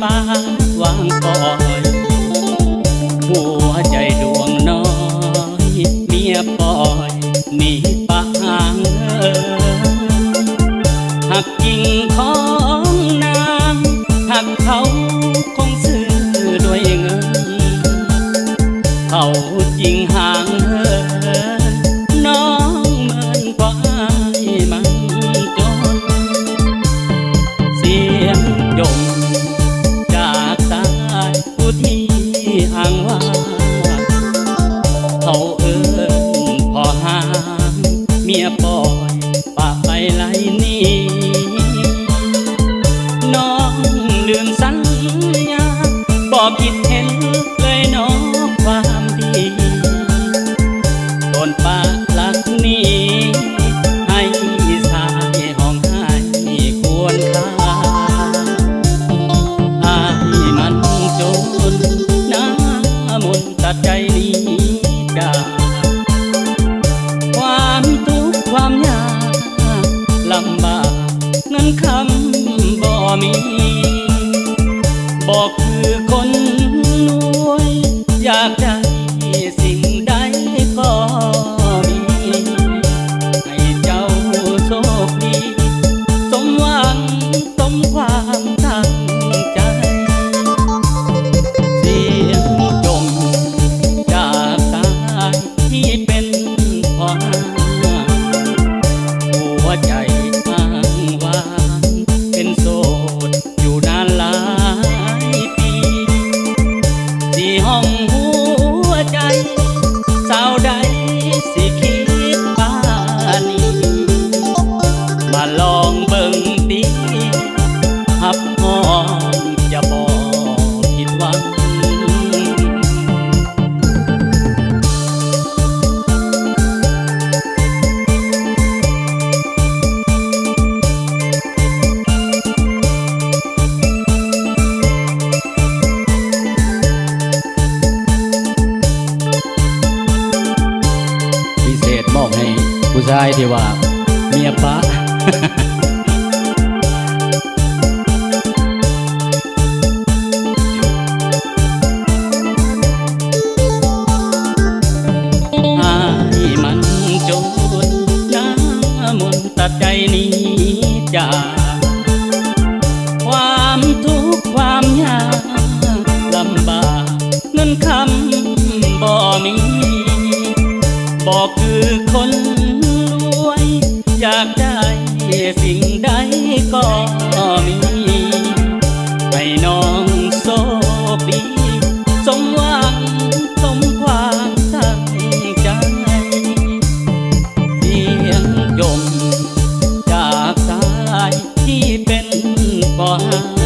ປາວາງປ່ອຍ ຫົວໃຈດວງນ້ອຍເມຍປ່ອຍ ໜີປະຫ່າງເຫີ ຮັກຈິງຂອງນາງ ຮັກເຂົາຄົງຊື້ດ້ວຍເງິນ ເຂົາຈິງຫ່າງເຫີ ນ້ອງເມີນ ເພາະອ້າຍມັນຈົນ ສຽງຈົ່ມຈາກສາຍຜູ້ທີ່ອ້າງວ່າ ເຂົາເອີ້ນພໍ່ຫ້າງ ເມຍປ່ອຍປະໄປໄລ່ໜີ ນ້ອງລືມສັນຍາ ບໍ່ຄິດເຫັນເລີຍນອກຄວາມດີ ໂຕນປະຫຼັກໜີ ໃຫ້ສາຍຮ້ອງໄຫ້ຄວນຄາ ອ້າຍມັນຈົນ ໜ້າມົນຕັດໃຈໜີຈາກ ຄວາມທຸກຄວາມຍາກລຳບາກ ເງິນຄຳບໍ່ມີ ບໍ່ຄືຄົນລວຍ ຢາກໄດ້ສິ່ງໃດກໍມີ ໃຫ້ເຈົ້າໂຊກດີ ສົມຫວັງສົມຄວາມຕັ້ງໃຈ ສຽງຈົ່ມຈາກສາຍ ທີ່ເປັນພໍ່ຫ້າງ ຫົວໃຈອ້າງວ່າງ ເປັນໂສດຢູ່ນານຫຼາຍປີ ຊິຫ້ອງຫົວໃຈສາວໃດ ຊິຄິດປານີ ມາລອງເບິ່ງຕິ ຮັບຮອງຈະບໍ່ຜິດຫວັງ. ພິເສດມອບໃຫ້ຜູ້ຊາຍທີ່ວ່າເມຍປະ ອ້າຍມັນຈົນ ໜ້າມົນຕັດໃຈໜີຈາກ ຄວາມທຸກຄວາມຍາກລຳບາກ ເງິນຄຳບໍ່ມີ ບໍ່ຄືຄົນລວຍ ຢາກໄດ້ສິ່ງໃດກໍມີ ໃຫ້ນ້ອງໂຊກດີ ສົມຫວັງສົມຄວາມຕັ້ງໃຈ ສຽງຈົ່ມຈາກສາຍ ທີ່ເປັນພໍ່ຫ້າງ